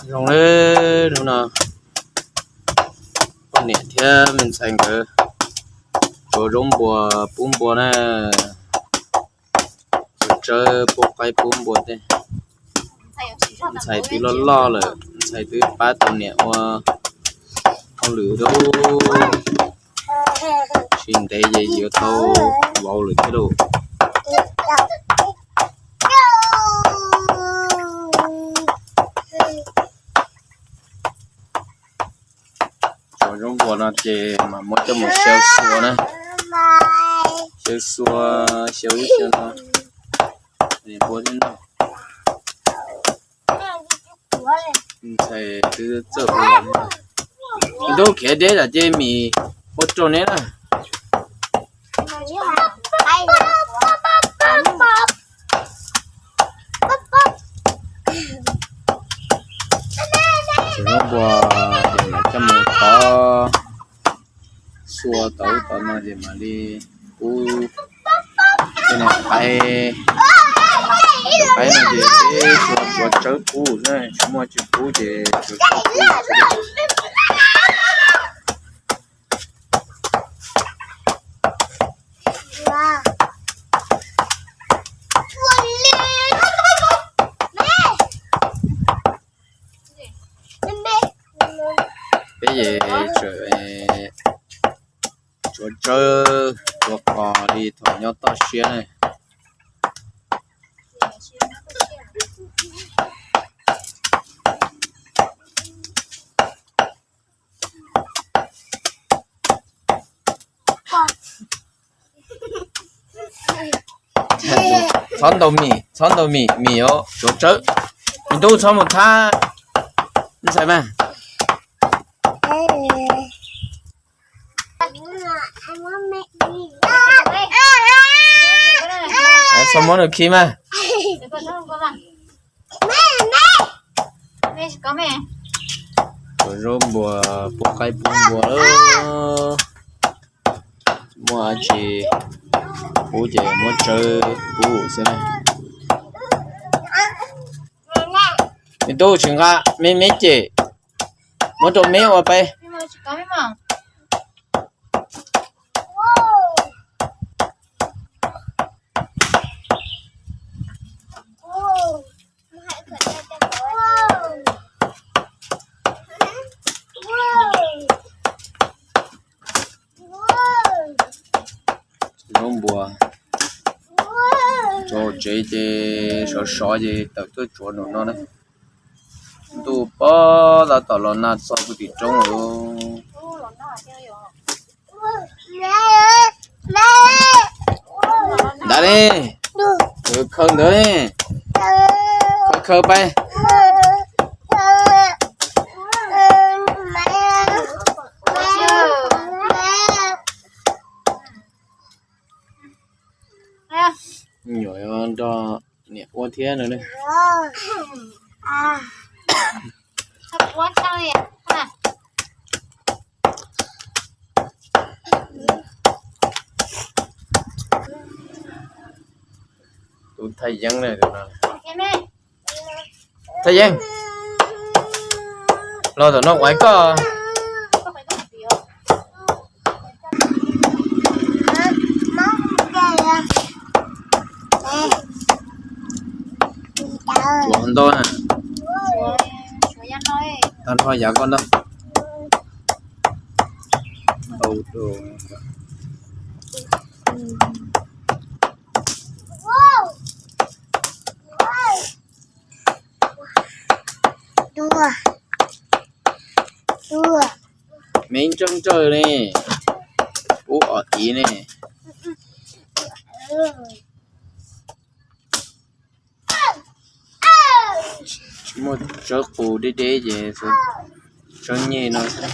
Zoo li hnub no poj niam thiab me ntxhais nkawd tsuav zaub npua pub npua na. Tsuav tsawb pub qaib pub npua tej. Ntxhais twb loj loj lawm, ntxhais twb pab tau niam ua hauj lwm lawm. Tsis ntev ces yuav tau vauv lawm thiab lauj. Tsuav zaub npua no ces mas muab coj mus xyaw xua na. Xyaw xua, xyaw ub xyaw no es ua thiab no. Ntxhais twb txawj ua. Ntuj khiav deb lawm ces mis ua rau neb na. Tsuav zaub npua ces mam coj mus thov xua tau ub tau no ces mam li pub tej niag qaib. Qaib no ces peb tsuav tsawb pub xwb, tsis muaj tsis pub ces tsuav tsawb pub xwb. Peb ces tsuav tsawb tsuav qos li thaum nyob toj siab na. Txhob ntaus mis, txhob ntaus mis, mis yuav tsuav tsawb. Me tub txhob mus thab ntxhais mas. Txhob muab nws khi mas. Tsuav zaub npua pub qaib pub npua lawm. Muaj dab tsi pub ces muab tsawb pub xwb na. Me tub tsis nqa, me me cem, muab rau me ua peb. Zaub npua tso tsev ces sov sov ces tawm tuaj tsuav nraum no na. Ntuj pob tab tom los nag txog puag tim roob lawm. Ntawd ne, khaws ntawd ne, khaws khaws pais. Nyuam nrog niam ua thiab no ne. Tus Thaj Yeeb na, Thaj Yeeb, los tom no ua koj. Tsuav ntau na. Tag nrho yav koj ntau. Me ntsawj ntsawj ne, ub om tiv ne. Tsis muaj tsawb qus deb deb ces tsawb nyeg no xwb.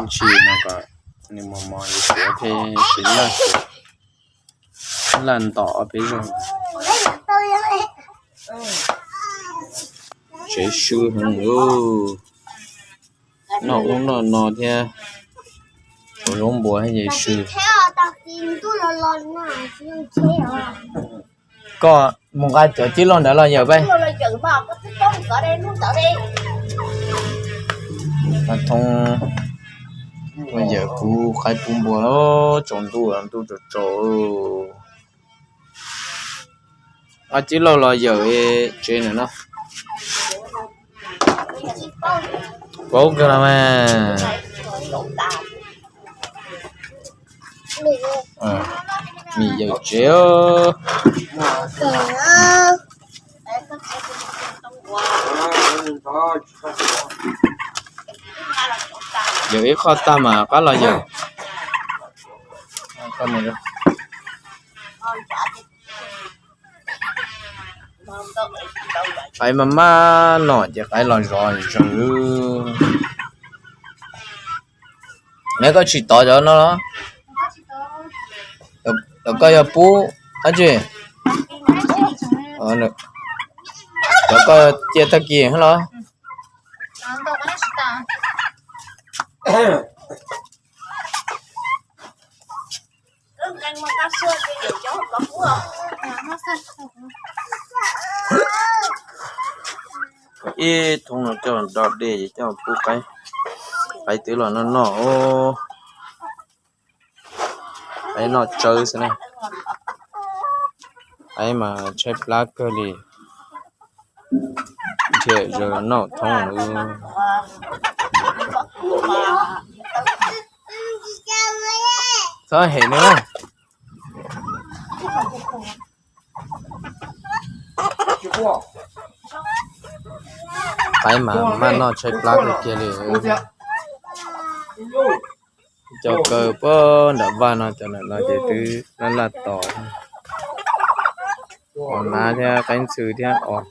Ntsis no kom nws mos mos yuav suav thiab tsis laj, laj ntom peb zog. Tsev sw heev lauj, noj ub noj no thiab, ua zaub npua thiab ces sw. Koj mus nqa cov tib loj ntawd los yawm peb. Thoob yawm kuv qaib pub npua, tsaus ntuj, ntuj tsaus tsaus. Nqa tib loj los yawm tsev na no. Paub kawg los mas. Nim yawm tsev. Yawm ib qho tag mas qab los yawm. Qaib maj maj no ces qaib los zov zog. Neb koj tsis tov cov no los? Cov koj yog pub dab tsi? Cov koj cia tag kis los? Ib thoob no coj do dej coj pub qaib, qaib twb los noj noj. Qaib noj tsawb xwb na. Qaib mas tshaib plab kawg li. Nrhiav zaws noj thoob. Txhob hem nws. Qaib mas maj noj tshaib plab kawg kiag li. Cov kaw puag nram vaj no, cov nram no ces twb laj laj tos. Os, nav thiab qaib ntxhw thiab os.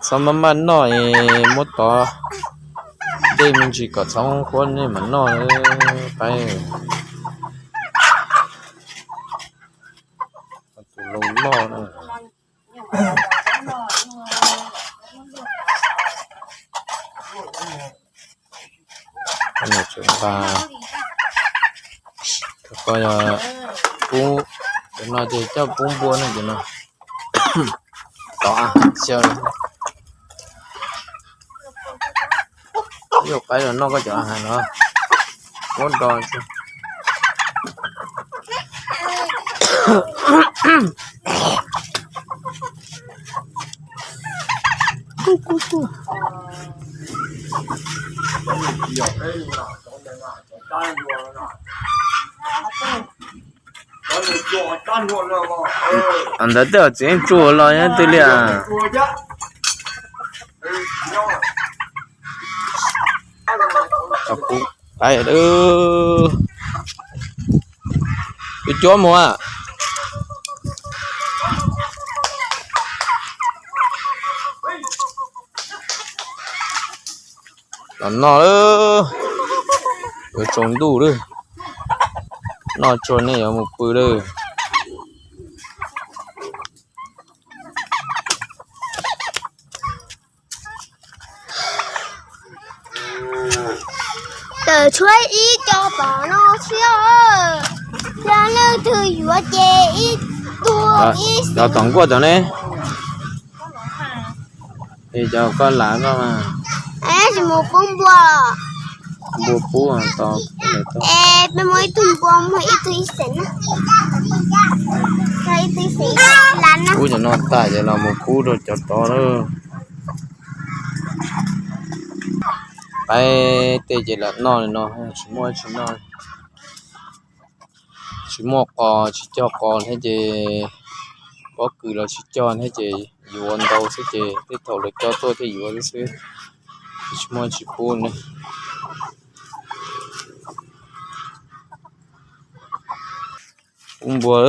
Txhob maj maj noj es muab tov dej me ntsis kom txhob qhuav nej mam noj. Qaib tus laus loj na. Koj yog pub, cov no ces coj pub npua ne, cov no tov xyaw. Yog qaib los noj koj cov a has no, muab do. Ntawd tej txiv tsuas los nyob twg li as? Qaib, tus cuab mus a. Los noj lawm, yuav tsaus ntuj lawm, noj tsuag nej yuav mus pw lawm. Tawm tshuav ib co tom no thiab, yog leej twg yuav ces ib tug ib. Cov tom nkuaj tom ne, es cov koj lav koj mas. Tsis mus pub npua. Npua pub tau. Es peb muaj ib tug npua muag ib tug ib xeem na. Ib tug ib xeem lav na. Pub cov no tas ces los mus pub rau cov tod lawm. Qaib tej ces lam noj li no, tsis muaj tsis noj. Tsis muaj qos tsis cog qos thiab ces, pob kws los tsis cog thiab ces yuav ntau xwb ces tej thaum lawv cog tuaj thiaj yuav xwb xwb. Tsis muaj tsis pub ne. Pub npua.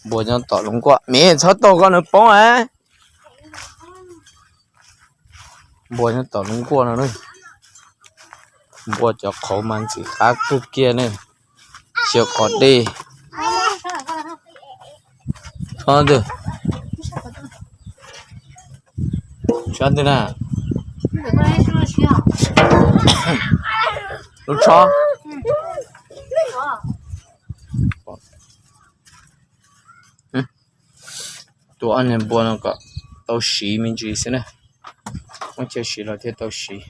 Npua nyob tom lub nkuaj, me txhob taug koj nws poob a. Npua nyob tom lub nkuaj no na. Npua cov qhauv mas ntxim qab kawg kiag ne. Xyaw qhov dej. Tsob twg? Tsob twg na? Lub tshob. Tua ob niag npua no kom tau siv me ntsis xwb na. Muab chaw siv los thiaj tau siv.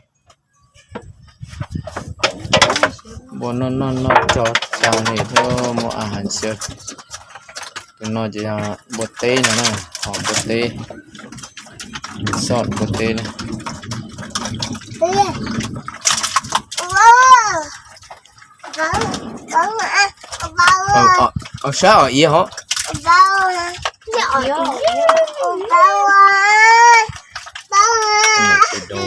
Npua noj noj noj tso tag li thiab muab a has xyaw. Tus no ces yog npua teb no na, hom npua teb, xoj npua teb na. Au sab os, iav hov. Tus dau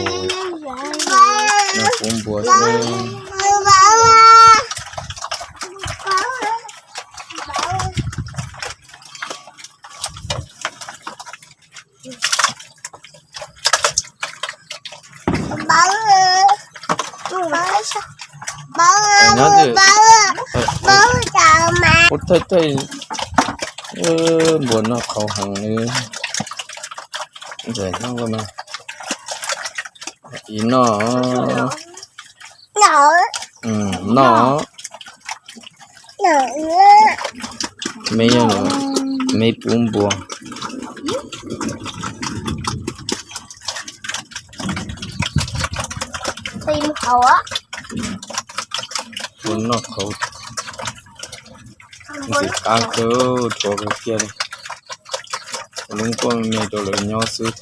no pub npua xwb. Nyob ua thawj thawj, npua noj qhauv heev li. Ntxawm noj, ib noj, noj. Me, me pub npua. Npua noj qhauv, ntxim qab kawg, rhuav kawg kiag li. Lub nkuaj me rau lawv nyob xwb.